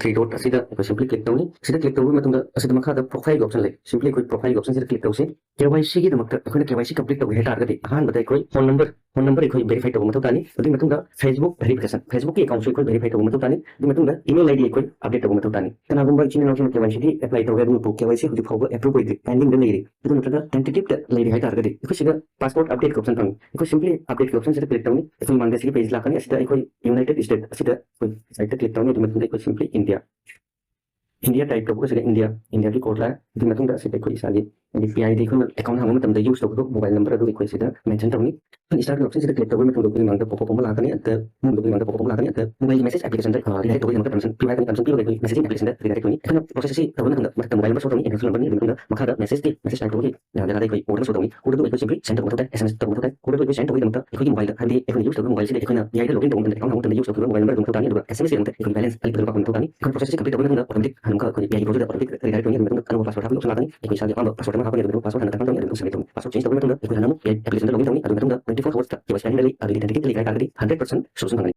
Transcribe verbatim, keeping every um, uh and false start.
Three dot ꯑꯁꯤꯗ ꯑꯩꯈꯣꯏ simply click ꯇꯧꯅꯤ꯫ ꯁꯤꯗ click ꯇꯧꯕ ꯃꯇꯨꯡꯗ ꯑꯁꯤꯗ ꯃꯈꯥꯗ profile ꯒꯤ option ꯂꯩ꯫ Simply ꯑꯩꯈꯣꯏ profile ꯒꯤ option ꯁꯤꯗ click ꯇꯧꯁꯤ꯫ KYC ꯒꯤꯗꯃꯛꯇ ꯑꯩꯈꯣꯏꯅ KYC complete ꯇꯧꯒꯦ ꯍꯥꯏ ꯇꯥꯔꯒꯗꯤ ꯑꯍꯥꯟꯕꯗ ꯑꯩꯈꯣꯏ phone number, phone number ꯑꯩꯈꯣꯏ verify ꯇꯧꯕ ꯃꯊꯧ ꯇꯥꯅꯤ꯫ ꯑꯗꯨꯒꯤ ꯃꯇꯨꯡꯗ Facebook verification, Facebook ꯀꯤ account ꯁꯨ ꯑꯩꯈꯣꯏ verify ꯇꯧꯕ ꯃꯊꯧ ꯇꯥꯅꯤ꯫ ꯑꯗꯨꯒꯤ ꯃꯇꯨꯡꯗ email ID ꯑꯩꯈꯣꯏ update ꯇꯧꯕ ꯃꯊꯧ ꯇꯥꯅꯤ꯫ ꯀꯅꯥꯒꯨꯝꯕ ꯏꯆꯤꯟ ꯏꯅꯥꯎꯁꯤꯡꯅ KYC ꯗꯤ apply ꯇꯧꯔꯦ, ꯑꯗꯨꯕꯨ KYC ꯍꯧꯖꯤꯛ ꯐꯥꯎꯕ approve ꯑꯣꯏꯗ꯭ꯔꯤ, pending ꯗ ꯂꯩꯔꯤ, ꯑꯗꯨ ꯅꯠꯇ꯭ꯔꯒ tentative ꯇ ꯂꯩꯔꯤ ꯍꯥꯏ ꯇꯥꯔꯒꯗꯤ ꯑꯩꯈꯣꯏ ꯁꯤꯗ passport update ꯀꯤ option ꯐꯪꯉꯤ꯫ ꯑꯩꯈꯣꯏ simply update ꯀꯤ option ꯁꯤꯗ click ꯇꯧꯅꯤ꯫ ꯑꯩꯈꯣꯏ ꯃꯃꯥꯡꯗ ꯁꯤꯒꯤ page ꯂꯥꯛꯀꯅꯤ꯫ ꯑꯁꯤꯗ ꯑꯩꯈꯣꯏ United States ꯑꯁꯤꯗ ꯑꯩꯈꯣꯏ side ꯇ click ꯇꯧꯅꯤ꯫ ꯑꯗꯨꯒꯤ ꯃꯇꯨꯡꯗ ꯑꯩꯈꯣꯏ simply India, India type ꯇꯧꯕꯒ ꯁꯤꯗ India, India ꯒꯤ code ꯂꯥꯛꯑꯦ꯫ ꯑꯗꯨꯒꯤ ꯃꯇꯨꯡꯗ ꯑꯁꯤꯗ ꯑꯩꯈꯣꯏ ꯏꯁꯥꯒꯤ ꯍꯥꯏꯗꯤ PID ꯑꯩꯈꯣꯏꯅ account ꯍꯥꯡꯕ ꯃꯇꯝꯗ use ꯇꯧꯒꯗꯕ mobile number ꯑꯗꯨ ꯑꯩꯈꯣꯏ ꯁꯤꯗ mention ꯇꯧꯅꯤ꯫ ꯑꯩꯈꯣꯏꯅ start ꯀꯤ option ꯁꯤꯗ click ꯇꯧꯕ ꯃꯇꯨꯡꯗ ꯑꯩꯈꯣꯏ ꯃꯥꯡꯗ pop up ꯑꯃ ꯂꯥꯛꯀꯅꯤ꯫ ꯑꯗ ꯑꯗꯨꯒꯤ ꯃꯥꯡꯗ pop up ꯑꯃ ꯂꯥꯛꯀꯅꯤ꯫ ꯑꯗ mobile ꯒꯤ message application ꯗ redirect ꯇꯧꯕꯒꯤꯗꯃꯛꯇ permission ꯄꯤꯌꯨ ꯍꯥꯏꯔꯒꯅꯤ, permission ꯄꯤꯔꯒ ꯑꯩꯈꯣꯏ messaging application ꯗ redirect ꯇꯧꯅꯤ꯫ ꯑꯩꯈꯣꯏꯅ process ꯑꯁꯤ ꯇꯧꯕ ꯃꯇꯝꯗ ꯃꯊꯛꯇ mobile number show ꯇꯧꯅꯤ, international number ꯅꯤ꯫ ꯑꯗꯨꯒꯤ ꯃꯇꯨꯡꯗ ꯃꯈꯥꯗ message ꯀꯤ, message type ꯇꯧꯕꯒꯤ ꯖꯒꯥꯗ ꯑꯩꯈꯣꯏ code ꯑꯃ show ꯇꯧꯅꯤ꯫ Code ꯑꯗꯨ ꯑꯩꯈꯣꯏ simply send ꯇꯧꯕ ꯃꯊꯧ ꯇꯥꯏ, S M S ꯇꯧꯕ ꯃꯊꯧ ꯇꯥꯏ꯫ Code ꯑꯗꯨ ꯑꯩꯈꯣꯏ send ꯇꯧꯕꯒꯤꯗꯃꯛꯇ ꯑꯩꯈꯣꯏꯒꯤ mobile ꯗ, ꯍꯥꯏꯕꯗꯤ ꯑꯩꯈꯣꯏꯅ use ꯇꯧꯔꯤꯕ mobile ꯁꯤꯗ ꯑꯩꯈꯣꯏꯅ PID ꯗ login ꯇꯧꯕ ꯃꯇꯝꯗ, account ꯍꯥꯡꯕ ꯃꯇꯝꯗ use ꯇꯧꯔꯤꯕ mobile number ꯑꯗꯨ ꯃꯊꯧ ꯇꯥꯅꯤ꯫ ꯑꯗꯨꯒ SMS ꯀꯤꯗꯃꯛꯇ ꯑꯩꯈꯣꯏꯒꯤ balance ꯑꯩꯈꯣꯏ ꯐꯖꯅ ꯄꯥꯎ ꯇꯧꯅꯤ꯫ ꯑꯩꯈꯣꯏ process ꯑꯁꯤ complete ꯇꯧꯕ ꯃꯇꯨꯡꯗ automatic ꯍꯥꯟꯅ ꯑꯃꯨꯛꯀ ꯑꯩꯈꯣꯏꯒꯤ PID ꯗ automatic redirect ꯇꯧꯅꯤ꯫ ꯑꯗꯨꯒꯤ ꯃꯇꯨꯡꯗ ꯑꯅꯧꯕ password ꯍꯥꯞꯄꯒꯤ option ꯂꯥꯛꯀꯅꯤ꯫ ꯑꯩꯈꯣꯏ ꯏꯁꯥꯒꯤ ꯑꯄꯥꯝꯕ password ꯑꯃ ꯍꯥꯞꯀꯅꯤ꯫ ꯑꯗꯨꯒꯤ ꯃꯇꯨꯡꯗ password ꯁꯦꯝꯗꯣꯛꯄ ꯃꯇꯨꯡꯗ ꯑꯩꯈꯣꯏ ꯍꯥꯟꯅ ꯑꯃꯨꯛ application ꯗ login ꯇꯧꯅꯤ꯫ ꯑꯗꯨꯒꯤ ꯃꯇꯨꯡꯗ twenty four hours ꯇ KYC pending ꯂꯩ, ꯑꯗꯨꯗꯤ tentative ꯇ ꯂꯩ ꯍꯥꯏ ꯇꯥꯔꯒꯗꯤ hundred percent solution ꯐꯪꯒꯅꯤ꯫